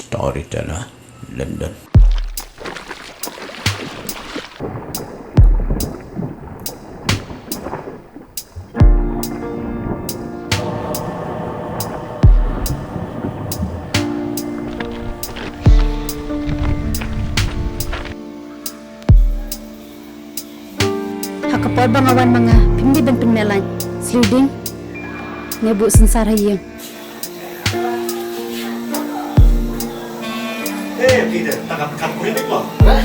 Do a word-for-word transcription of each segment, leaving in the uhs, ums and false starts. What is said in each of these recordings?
Storyteller, London. Ha ka por ba nga wan ma nga, phim dei ban pynmeh lait. Sliding. Nga buh synsar ha ïing. Eh, Peter, ta ka, ka puri bit mo. Hah?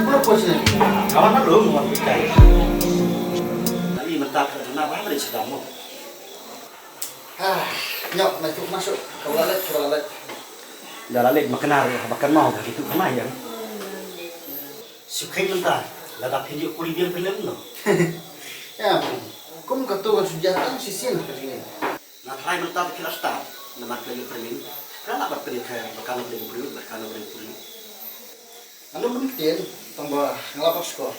Ba pos ni? Kawan na lu mo kai. Tadi mentak na ba beri sedang mo. Ah, nyok, na tu masuk. Kau lalet, kau lalet. Dah lalet makan hari, makan mau dah gitu kena ya. Shu kheiñ mynta, lada phin ïoh puri biang phin lem noh. Em, kum kato ka shu jia tang shisien ka jingim. Nga tharai mynta ba phi la stad, namar phi la ïoh pyrshah. Phi la lah ban pynïather ba kano ka dei ka briew bad kano ka dei ka puri. Nga lum ban ktien, tang ba nga la pap skor.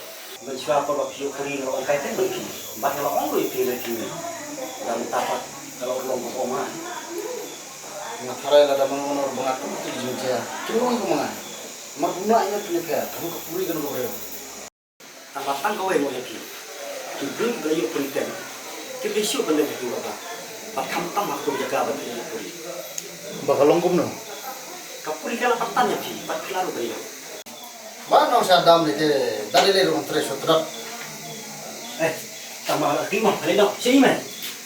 Mynshuwa por ba phi ïoh puri nga la ong kai teng bad phi. Bad nga la ong ruh ïa phi lei phi. Da mynta pat ka la urlong ka ong ha. Nga tharai lada mano mano ruh ba nga kum kata ka jingjia, kin long kum nga. Namar kumno ïa phi phi, kano ka puri kano ka briew. Tang ba tang kawei ngan ïa phi. Ki briew kiba la ïoh puri teng, kim dei shuh ban leh katu kaba bad khamtam ha katu ka jaka ba ki ïoh puri. Ba ka long kumno? Ka puri ka la patan ïa phi bad phi la ruh ban ïoh. Ba nong sha dam ni te da lei lei ruh ngan trei shu tdap. Eh, tang ba la ki mo, lei no, shi me.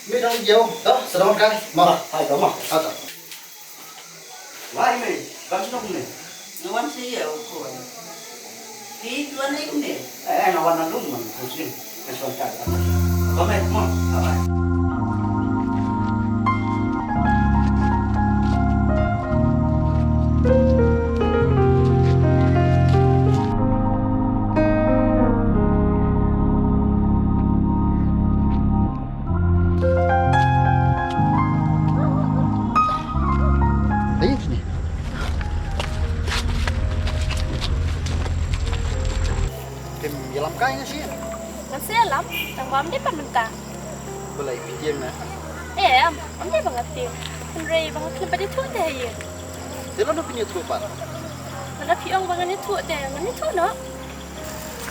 Mi dang jeo, da, sedang kai. Ma. Hai, da ma. Ha ta. Wai mei, kam shnong ne. Nga wan sha ïew khun. Phi, phi wan lei kumne? Eh, nga wan na lum man, khun shin. Ka shong ka. Ka mei mo. Bye bye. Ayo sini. Tem ïalam kai nga sien. Nga sa ïalam, tang ba ym dei pat mynta. Balei phi tieng na? Em, ym dei ba nga tieng. Hynrei ba nga khlem pat ïathuh te ha ïing. Te lano phin ïathuh pat? Lada phi ong ba ngan ïathuh te ngan ïathuh noh.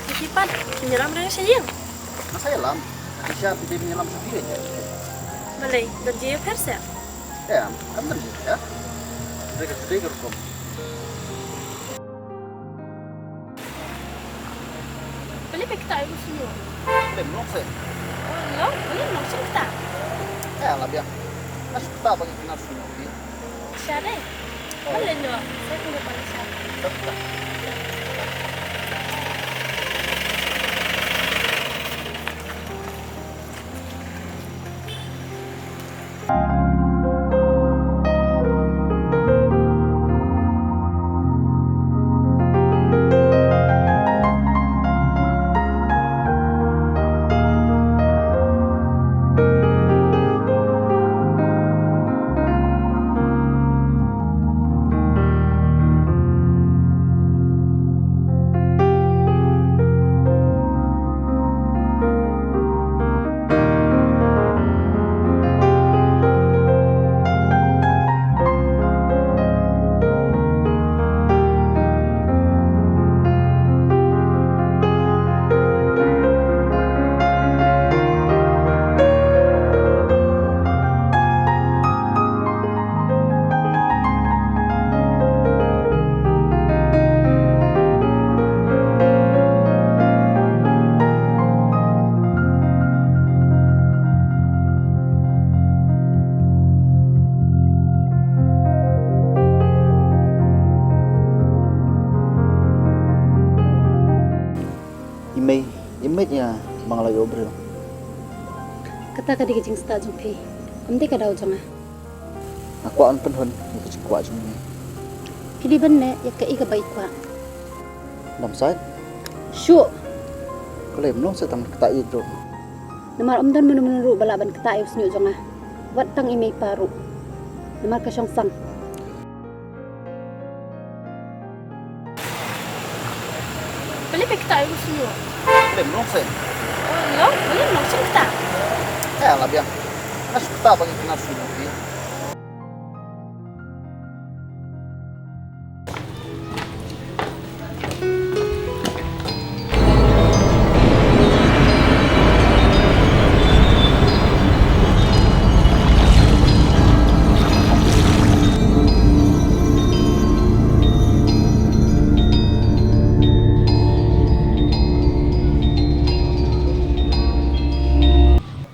Te phi pat, phin ïalam re sha ïing? Nga sa ïalam. Ati sha phi dei phin ïalam sha phi re. Balei, don jingïapher seh? Em, kam don jingïapher. Dei ka, dei ka rukom. Balei phi ktah ïa u snier? Balei, mlong se. Oh, mlong? Balei mlong, shu ktah. Eh, la biang. Nga shu ktah ba ngi kynnoh snier phi. Sha dei. Oh. Balei noh? Sa kynnoh ba sha. Ktah, ktah. I mei, i mei ïa ma nga la ïoh briew. Kata ka dei ka jingstad jong phi. Kam dei ka daw jong nga. Nga kwah ban pynhun ïa ka jingkwah jong me. Phi dei ban leh ïa kaei kaba i kwah. Dam sait. Shuh. Balei mlong se tang ktah ïa u. Namar ym don mano mano ruh ba lah ban ktah ïa u snier jong nga. Wat tang i mei pa ruh. Namar ka shong sang. Balei phi ktah ïa u snier? Balei mlong se? Oh, mlong? Balei mlong, shu ktah. Eh, la biang. Nga shu ktah ba ngi kynnoh snier phi.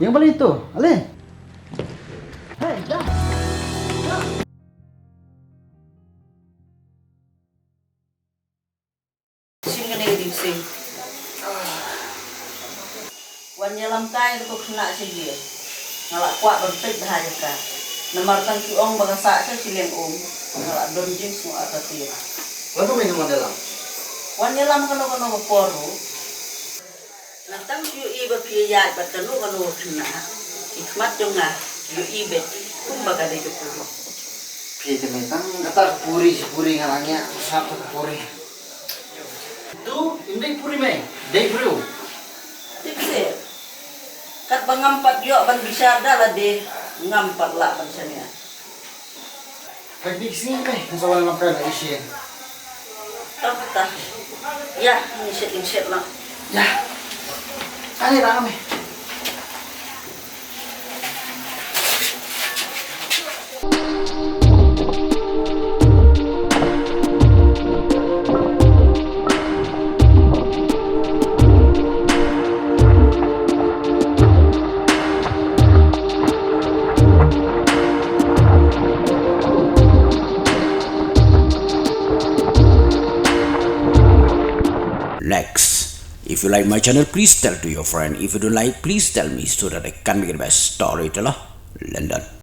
Ïa balei to, ale. Hey, da. Shim kane ka dieng sing. Wan ïalam kai da ka khynnah sha ïing. Nga la kwah ban peit bha ïa ka. Namar tang ki ong ba ka sah sha shiliang um. Nga la don jingsngew artatien. Wan to mei wan ïalam. Wan ïalam kano kano ka por ruh. Nga tang ïohi ba phi ïaid bad kano kano ka khynnah. Ki khmat jong nga ïohi beit kumba ka dei ka puri. Phi te mei tang kata ka puri shi puri nga la ngiah sap ka puri. Tu, im dei puri mei, dei puri u. Tip seh. Katba ngam pat ïoh ban bishar da lade, ngam pat lah ban shaniah. Peit bik sngi mei, ngan sa wan lam kai la isien. Tang kata. Ïa, ngi shet, ngi shet lah. Ïa. Ani lah mei. Next. If you like my channel, please tell to your friend. If you don't like, please tell me so that I can make the best storyteller. London.